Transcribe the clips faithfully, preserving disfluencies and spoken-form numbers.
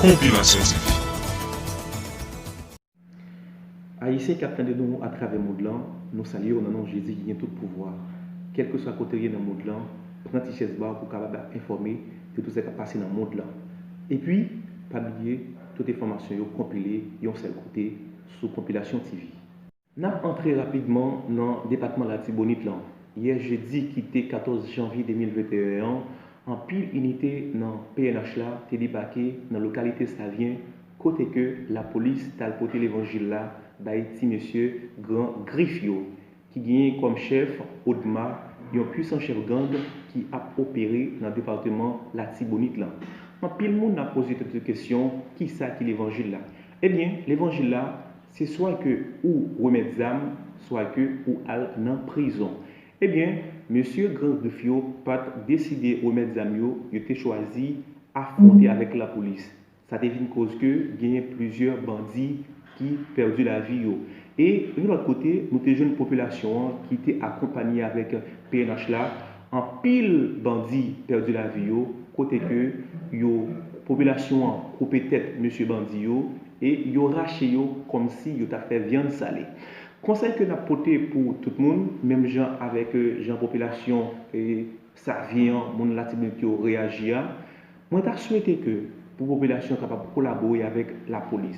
Konpilasyon T V. Ayisyen k ap tande nou atravè mond lan, nou salye w nan non Jezi ki gen tout pouvwa. Kèlkeswa kote w ye nan mond lan, pran ti chèz ba w pou w kapab ap enfòme de tout sa k ap pase nan mond lan. Epi, pa bliye, tout enfòmasyon yo konpile yon sèl kote sou Konpilasyon T V. N ap antre rapidman nan depatman Latibonit lan. Yè jedi ki te katòz janvye de mil venteyen an, anpil inite nan P N H la te debake nan lokalite Savyen, kote ke lapolis t al pote levanjil la bay ti mesye Gran Grif yo, ki genyen kòm chèf Odma, yon pwisan chèf gang ki ap opere nan depatman Latibonit lan. Anpil moun ap poze tèt yo kesyon, kisa ki levanjil la? Ebyen, levanjil la, se swa ke ou remèt zam, swa ke ou al nan prizon. Ebyen, mesye Gran Grif yo pa t deside remèt zam yo, yo te chwazi afwonte avèk lapolis. Sa te vin koz ke genyen plizyè bandi ki pèdi lavi yo. E yon lòt kote, nou te jwenn popilasyon an ki te akonpanye avèk P N H la, anpil bandi pèdi lavi yo, kote ke yo, popilasyon an koupe tèt mesye bandi yo e yo rache yo kòmsi yo ta fè vyann sale. Konsèy ke n ap pote pou tout moun, menm jan avèk, eh, jan popilasyon, eh, Savyen an, moun Latibonit yo reyaji a, mwen ta swete ke pou popilasyon an kapab kolabore avèk lapolis.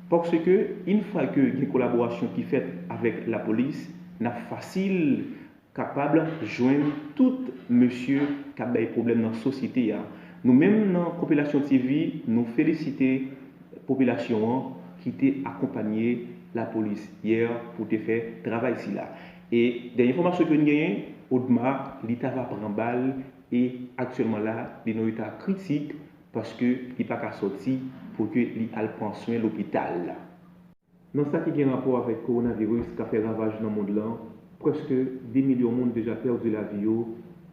Paske, yon fwa ke gen kolaborasyon ki fèt avèk lapolis, n ap fasil kapab jwenn tout mesye k ap bay pwoblèm nan sosyete a. Nou menm nan Konpilasyon T V, nou felisite popilasyon an ki te akonpanye lapolis yè pou te fè travay sila. E dènye enfòmasyon ke n genyen, Odma, li ta va pran bal e aktyèlman la, li nan eta kritik paske li pa ka sòti pou ke li al pran swen lopital. Nan sa ki gen rapò avèk kowonaviris k ap fè ravaj nan mond lan, prèske de milyon moun deja pèdi lavi yo,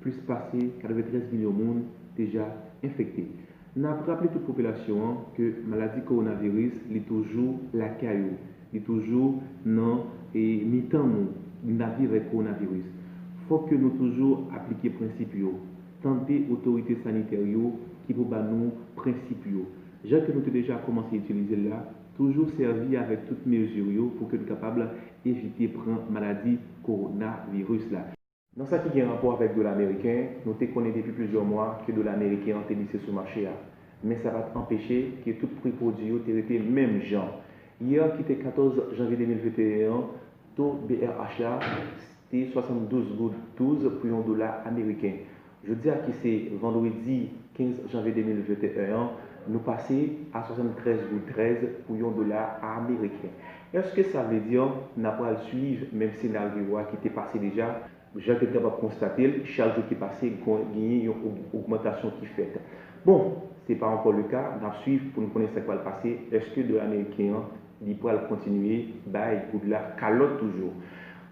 plis pase katreventrèz milyon moun deja enfekte. N ap raple tout popilasyon an ke maladi kowonaviris, li toujou lakay ou, li toujou nan, e, mitan nou, n ap viv avèk kowonaviris. Fòk ke nou toujou aplike prensip yo, tande otorite sanitè yo ki pou ba nou prensip yo. Jan ke nou te deja kòmanse itilize l la, toujou sèvi avèk tout mezi yo pou ke n kapab evite pran maladi kowonaviris la. Nan sa ki gen rapò avèk dola ameriken, nou te konnen depi plizyè mwa ke dola ameriken an te bese sou mache a. Men sa pa t anpeche ke tout pri pwodui yo te rete menm jan. Yè ki te katòz janvye de mil venteyen an, to B R H la te swasanndouz goud douz pou yon dola ameriken. Jodi a ki se vandredi kenz janvye de mil venteyen an, nou pase a swasanntrèz goud trèz pou yon dola ameriken. Èske sa vle di n ap pral swiv menm senaryo a ki te pase deja? Jan ke n kapab konstate l, chak jou ki pase, gon- genyen yon og- ogmantasyon ki fèt. Bon, se pa ankò le ka, n ap swiv pou n konnen sa k pral pase. Èske dola ameriken an, li pral kontinye bay goud la kalòt toujou?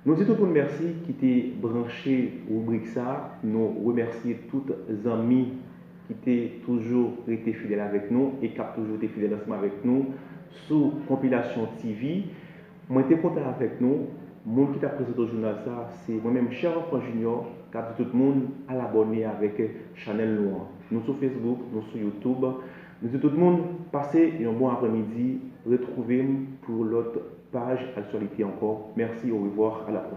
Nou di tout moun mèsi ki te branche ribrik sa. Nou remèsye tout zanmi ki te toujou rete fidèl avèk nou e k ap toujou rete fidèl ansanm avèk nou sou Konpilasyon T V. Mwen te kontan avèk nou. Moun ki t ap prezante w jounal sa a, se mwen menm, Cher Enfant Junior, k ap di tout moun al abòne avèk chanèl nou an. Nou sou Facebook, nou sou YouTube. Nou di tout moun, pase yon bon aprèmidi, retwouve m pou yon lòt paj aktyalite ankò. Mèsi, orevwa, a la pwochèn.